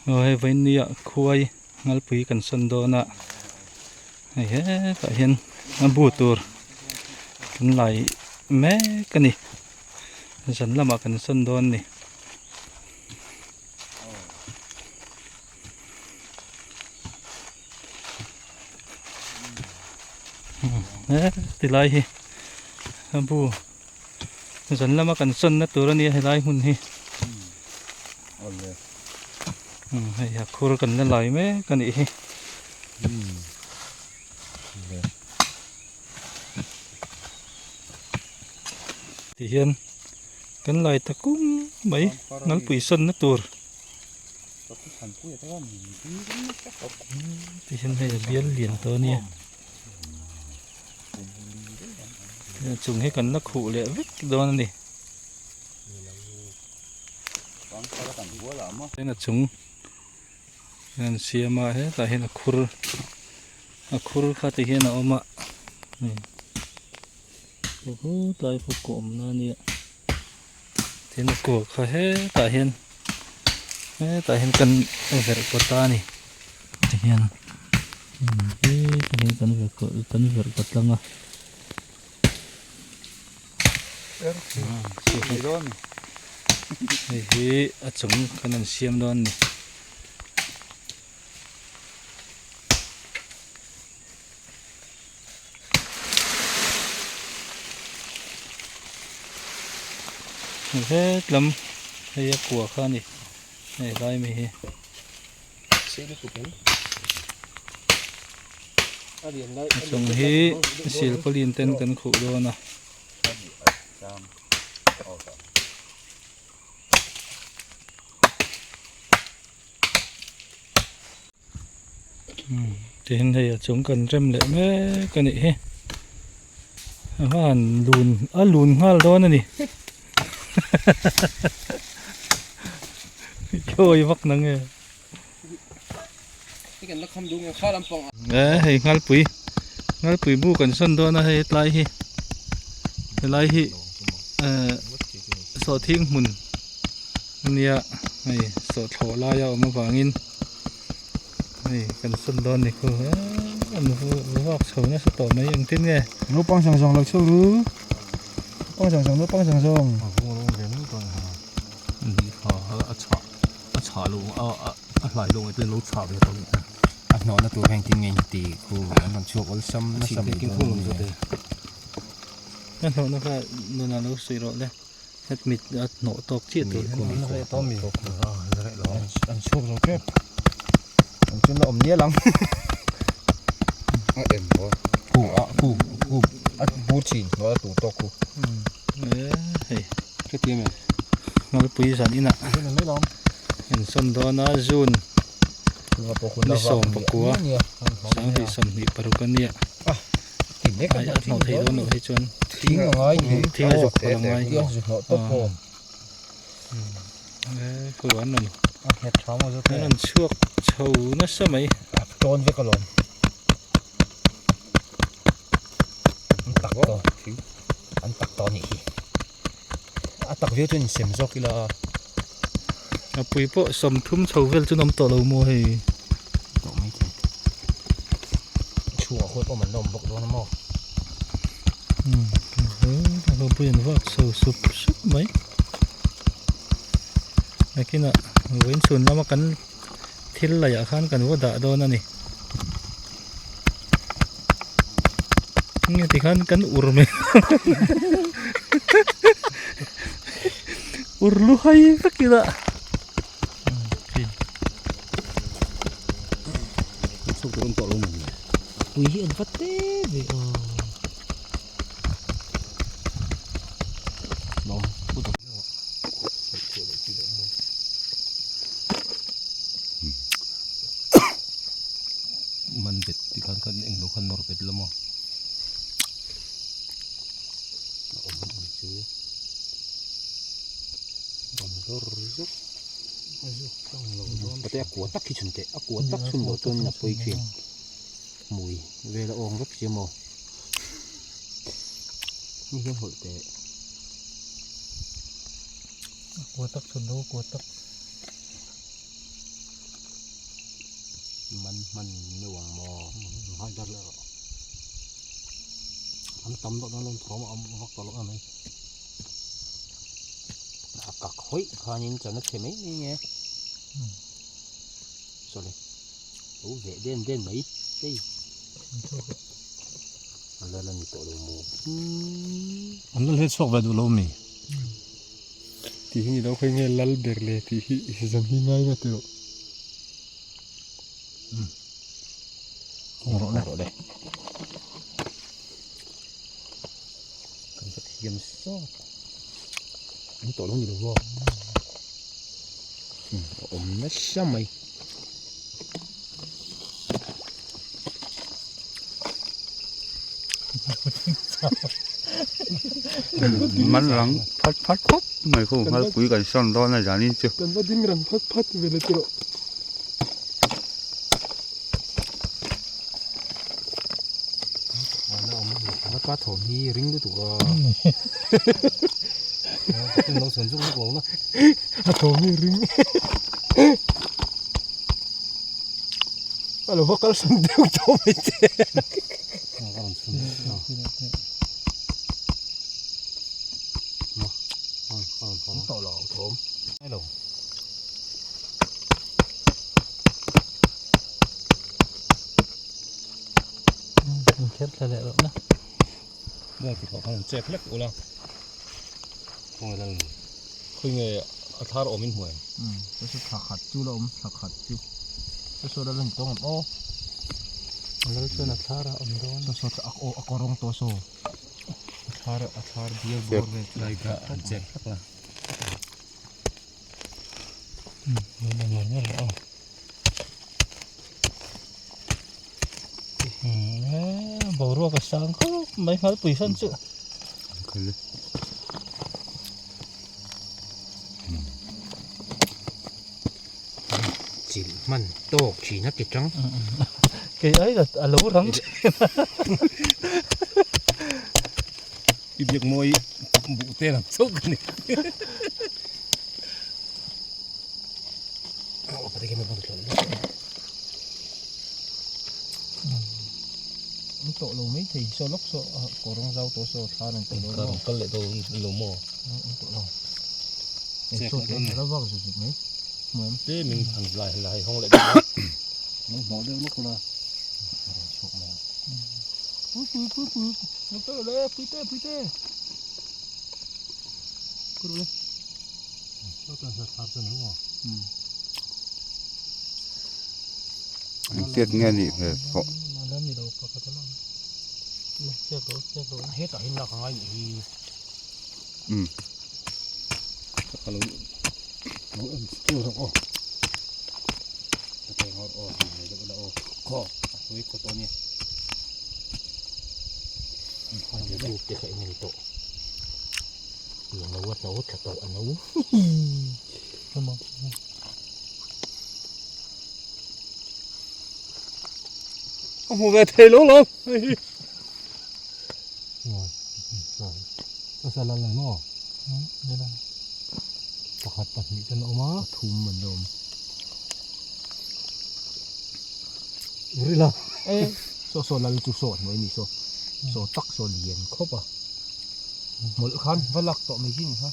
Aw hei vawinia khuai ngalpui kan sawn dawn a hei hetah hian a bu tur kan lai mek a ni zan lamah kan sawn dawn a ni. He tilai hi a bu zan lama kan sawnna tur a nia helai hmun hi hei a khur kan la lai mek a nih hi. Tihian kan lai ta kung mai ngalpui sawnna tur. Tihian hei a bial lian tawh a nia chung hi kan la khuh leh vek dawn a ni tin a chung an siam a hetah hian a khur a khur kha ti hian a awm a tlai pawh kawh awmna a nia. Tin a kua kha hetah hian hetah hian kan verh kaw ta a ni tihian hetah hian kan verh kaw kan verh kaw tlang a hei hi a chung kan han siam dawn a ni. Hetlam hei a kua kha a ni hei lai mi hi. A chung hi silpauline ten kan khuh dawn a. Tihian hei a chung kan rem leh mek a nih hi a han lun a lun nghal dawn a ni khawi vak na nge e hei nghalpui nghalpui bu kan sawn dawn a hei tlai hi helai hi eh sawhthing hmun ania hei sawhthlawh laia awm avangin. Hei kan sawn dawn ni khu an vak chho nasa tawh mai engtin nge. Naupang zawng zawng lo chho ru. Naupang zawng zawng naupang zawng zawng. A vung rawng ve mai dawn ha. Ni kha a chhah a chhah lo a a hlai lo te lo chhah ve tawh ni kha. A hnawhna tur heng tin nge ti khu an rawn chhuak awlsam nasa mai dawn a ni. A hnawhna kha nunah lo suih rawh le. Het mit a hnawh tawk chiah tur hian an reh tawh mi an chhuak zo tep an chu la awm nial ang a em maw khu a khu khu a bur chin hnuai a tur tawk khu e hei heti em ngalpui zan inah in sawn dawn a june ni 19 2026 a nia. Ai a hnawh thei dawn loh hi chuan thing a ngai ni thing a zuk phawt a ngai a zuk hnawh tawp pawh e khu an rawn a nghet tha maw zawk an rawn chhuak chho nasa mai a tawn vek alawm an tak tawh an tak tawh anih hi a tak viau chuan insem zawk ila a pui pawh 30 chho vel chu an awm tawh lo maw hei tawh mai thei chhungah khuan awm an la awm bawk dawn a maw a pui an vak chho sup sup mai nakinah vawiin chhun lama kan thil laih ah khan kan va dah dawn a ni. Nge tikhan kan ur mai ur lu hai vek ila chhuk tur awm tawh lo maw pui hi an va te ve aw Man bet ti khan khan englo khan nawr bet la maw a awm ang chu rawn zawr zawk a zawk tlang lo dawn pate a kua tak hi chhun teh a kua tak chhun loh chuan a pawi thin hmui vel a awng vek si maw ni hian hawlh teh a kua tak chhun lo a kua tak. Man hman meuh ang maw? Hai dar leh rawh. An tam deuh dawn lo thawm a awm vak tawh loh emai. A kak hawih khanin chan a chhe mai mai nge. Sawle. Lo veh den den mai. Hei. An la la ni tawh lo maw? An la hle chhuak ve duh lo mi? Tih hi ni lo khawi nge lal ber le tih hi zam hi ngai ngat erawh. Kawng rawh le. Rawh le. Kan va thiam sawt. An tawh lo ni lo maw? A awm nasa mai. Man rang phat phat khawp mai khu nghalpui kan sawn dawn a zanin chu. Kan va ding rang phat phat ve le tiraw. Ka thawm hi ring lutuk a. Lo sawn zuk zuk lo na. A thawm hi ring. A lo va kal sawn deuh tawh mai che. Ka rawn chhun tawh lo thawm. Hello. Kher thla leh rawh na. Maw ti pawh khan check hlek ula. Khawnge lal khawi nge a thlar awm in hmuai. Chu chu thla khat chu la awm thla khat chu. Chu chu la lan tawng aw. Lal chuan a thlar a awm dawn. Chu chu a aw a kawrawng tawh saw. A thlar a thlar bial bawr vel chu. Lai kha an check hlek la. Boruak a sang khawp mai nghalpui hran chu. Chilh hman tawk thin a ti tang. Kei ai a lo rang thin a. I biak mawi buh te lam chauh ka ni. An tawh lo mai thei saw lawk saw a kawrawng zau tawh saw thla an tawh lo maw kal leh dawn lo maw an tawh lo saw te an la vak zut zut mai hmuam te min han lai lai hawng leh dawn lo hmuh deuh lawk ula rawn chhuak mai ang pui pui pui pui lo kal le pui te pui te kal le saw chuan saw thla chuan maw Engtiat nge nih hmel pawh. Hetah hian lak a ngai nih hi. Umm. Ka lo lo en chu rawh aw. Ka teng awr aw han nei deuh ila aw. Khaw a hnuai kawt aw nia. An te kha eng nge ni tawh. Pian lo a no thla tawh a no. A hmu ve thei lo lo hei hi. Pakhat pahnih ten a awm a. Pathum an la awm. Rila. E saw saw lal chu saw hnuai ni saw. Saw tak saw lian khawp a. Hmawlh khan va lak tawh mai chi ni kha.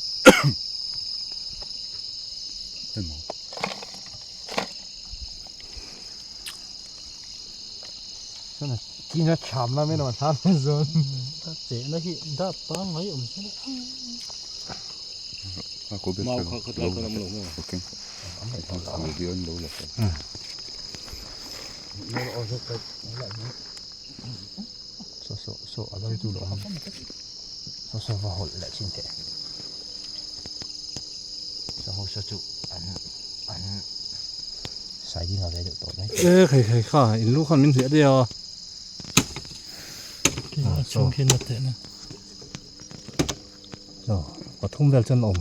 China cham na mai lo thla mai zawn. Che na hi dap pangngai awm se. Mau kha kha tlai khan awm lo maw. Saw saw saw a lal chu lo awm. Saw saw va hawlh leh chin teh. Saw ho saw chu an an sai ding a ve deuh tawh mai. E khai khai kha in lu khan min hliah daih a. A chhung khi na teh na. Saw pathum vel chuan a awm.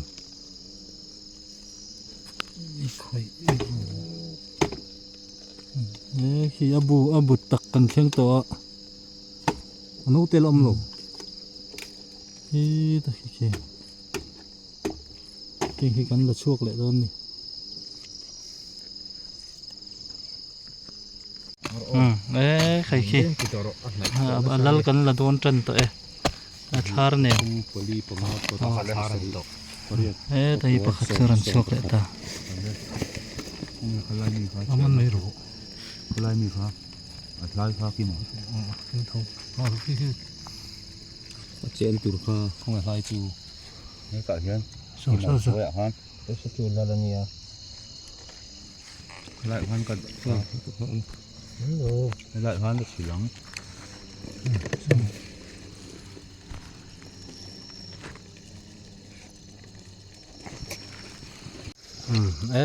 I khawih e khi a bu a bu tak kan thleng tawh a. A naute la awm lo. Hi ta khi khi. Khi khi kan la chhuak leh dawn ni. E khai khi a lal kan la dawn tan tawh e a thlar nen e ta hi pakhat chu a rawn chhuak leh ta a man mai rawh a chen tur kha khawngaih hlai chu hetah hian hnuaiah khan chu lal a nia. Helaiah khan ka helaiah khan ka chhilh ang.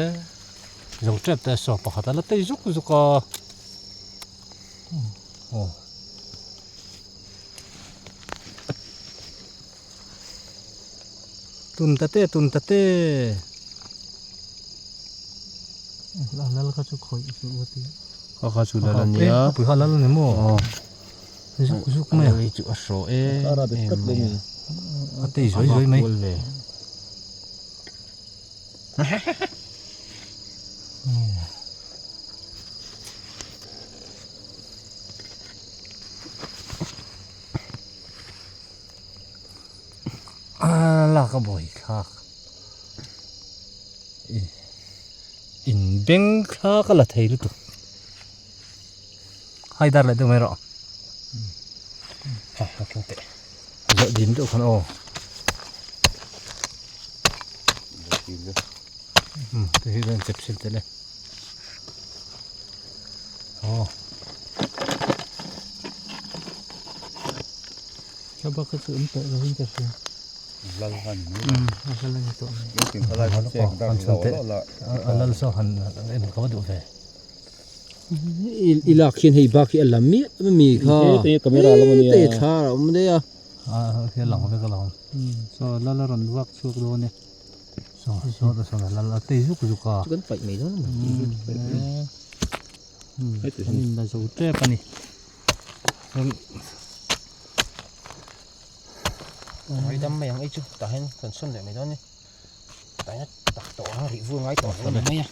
E zo tep te saw pakhat a la tei zuk zuk a aw. Tun ta te tun ta te a lal kha chu khawih chu a ti kha kha chu lal a nia a pui kha lal a ni maw zuk zuk mai a chu a hrawh e a tei zuai zuai mai A lak a buai thlak in beng thla ka la thei lutuk hai dar leh deuh mai rawh zawh dim deuh khan aw te hi chuan chep sil tel e aw. Thla bak chu awm tawh lovin ka hria. Lal kha ni mai. A lal a ni tawh mai. Tin kha lai chek dar lo lo la. A lal saw han en ka va duh ve. I lak hian hei bak hi a la miah mi kha. He camera lam a nia. Hei thla a awm daih a. A he lang vek alawm. Saw lal a rawn vak chhuak dawn e. Saw saw ta saw lal a tei zuk zuk a. Chu kan paih mai dawn a ni. An in la zo tep a ni. Mai dam mai ang ei chu tah hian kan sawn leh mai dawn a ni tah hian tak tawh ang rih vur ngai tawh ang mai a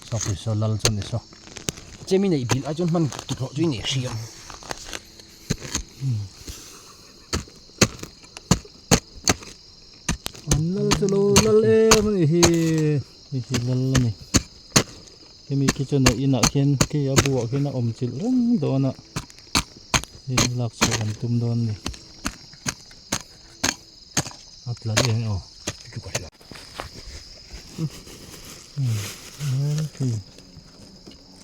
saw pui saw lal chuan ni saw chemi neih bil ai chuan hman tukloh chu i nei hriam an lal chu lo lal em a ni hi hei hi lal a ni hemi khi chuan a inah khian khi a buah khian a awm chilh reng dawn a hei hi lak chhuah kan tum dawn a ni a tla daih ang aw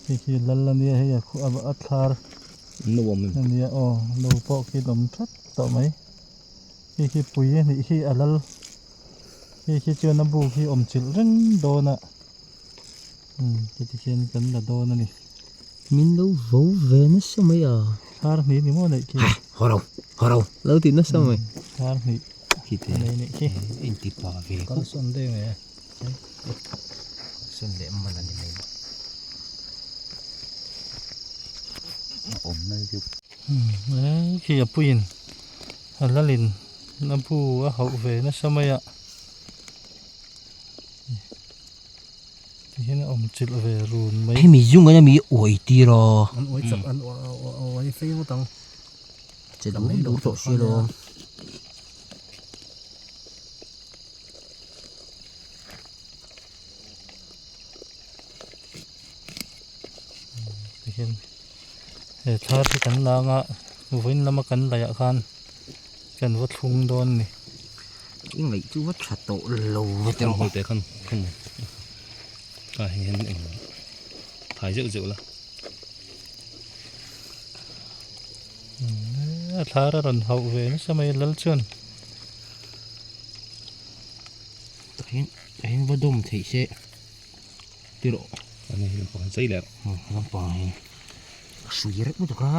hei khi lal a nia hei a thlar a nia aw no pawh khi a awm that tawh mai. Hei hi pui a nih hi a lal hei khi chuan a buk hi awm chilh reng dawn a umm heti hian kan la dawn a ni. Min lo vo ve nasa mai a. Thar hnih ni maw neih khi. Haw ro haw ro lo ti nasa mai. Thar hnih a nei neih khi. Inti pa ve khawp. Kal sawn deuh nge. Sawn leh man a ni mai. Awm na hi chu. Umm khi a puiin a lalin a bu a hauh ve nasa mai a tihian a awm chilh ve run mai. Hemi zung hian mi uai tir a. An uai chak an uai fei ngawt ang. Che duh duh tawh si lo. Tihian he thla hi kan lang a vawiin lama kan laih ah khan kan va thlung dawn a ni. I ngaih chu va tha tawh lo ve teh rawh. Te khan khan a heng hian eng thai zeuh zeuh la. A thla a rawn hauh ve nasa mai lal chuan. Tah hian tah hian va dawm theih se ti rawh. Ani hi lampang chei leh rawh. Lampang hi a hrui reuh lutuk a.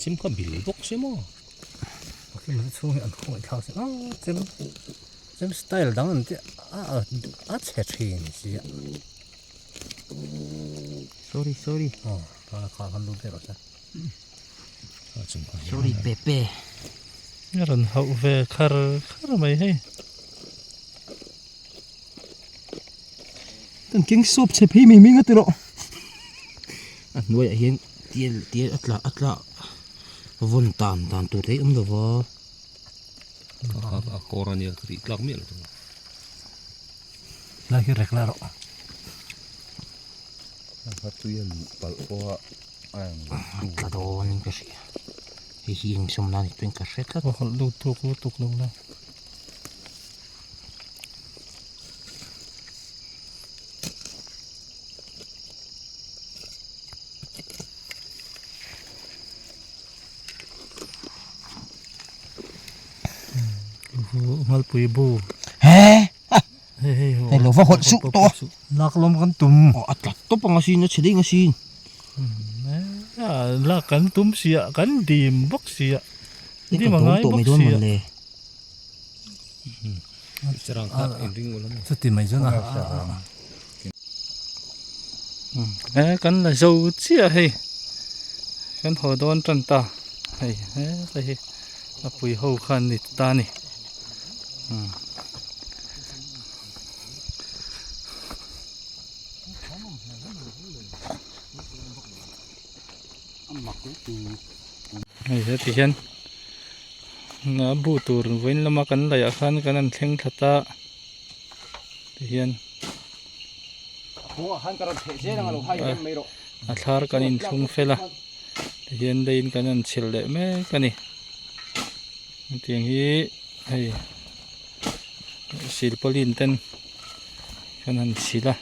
Chim kha bil bawk se maw. Chhung hi an khawngaih thlak se a chem chem style dang an tia a chhe thin sia. Sorry sorry. Aw tah kha kan lut daih rawh se. Sorry Pepe. A rawn hauh ve khar khar mai hei. Kan keng sawp chhe phei mai mai nga tiraw. A hnuaiah hian tial tial a tla a tla vawn tan dan tur te hi awm lo va. A kawr a nia ka tih tlak miah lo chu. Lai hi rek la rawh. A tui a luh palh pawh a a eng lo. A tla dawn in ka hria. Hei hi insawm nan ni chuan ka hre tlat. A hawlh lut tuk lutuk lo la. Nghalpui bu. He hei lo va hawlh suh tawh a. Lak lawm kan tum. Aw a tlat tawp ang asin a chhe ding asin. Lak kan tum sia kan dim bawk sia. Dim a ngai bawk sia. Chuti mai chuan a he kan la zo chiah hei kan haw dawn tan ta hei helai hi a pui ho khan ni ta a ni. Hei heti hian a bu tur vawiin lama kan laih ah khan kan han thleng thla ta tihian a thlar kan inthlung fel a tihian leiin kan han chhilh leh mek a ni hetiang hi hei silpauline ten kan han chhilh a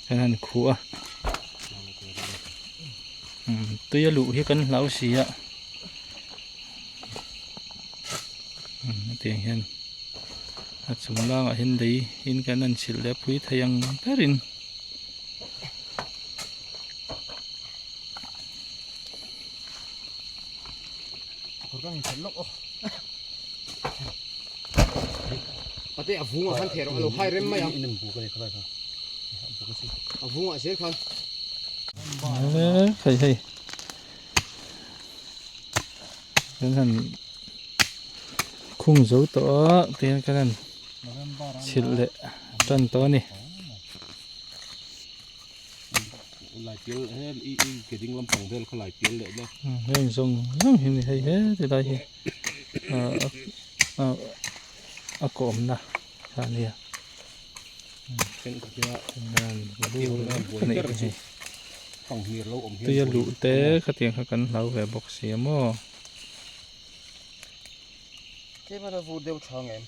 kan han khuh a tui a luh hi kan hlau si a hetiang hian a chung langah hian lei in kan han chhilh leh pui thei ang berin. Pate a vungah khan theh rawh a lo hai rem mai ang. A vungah zel khan. Hei hei. Kan han khung zo tawh a tihian kan han chhilh leh tan tawh a ni. Heng zawng zawng hi ni hei he ti lai hi a kawmna kha a nia. Tui a luh te khatiang kha kan hlau ve bawk si a maw. Tlem a la vur deuh tha ang em?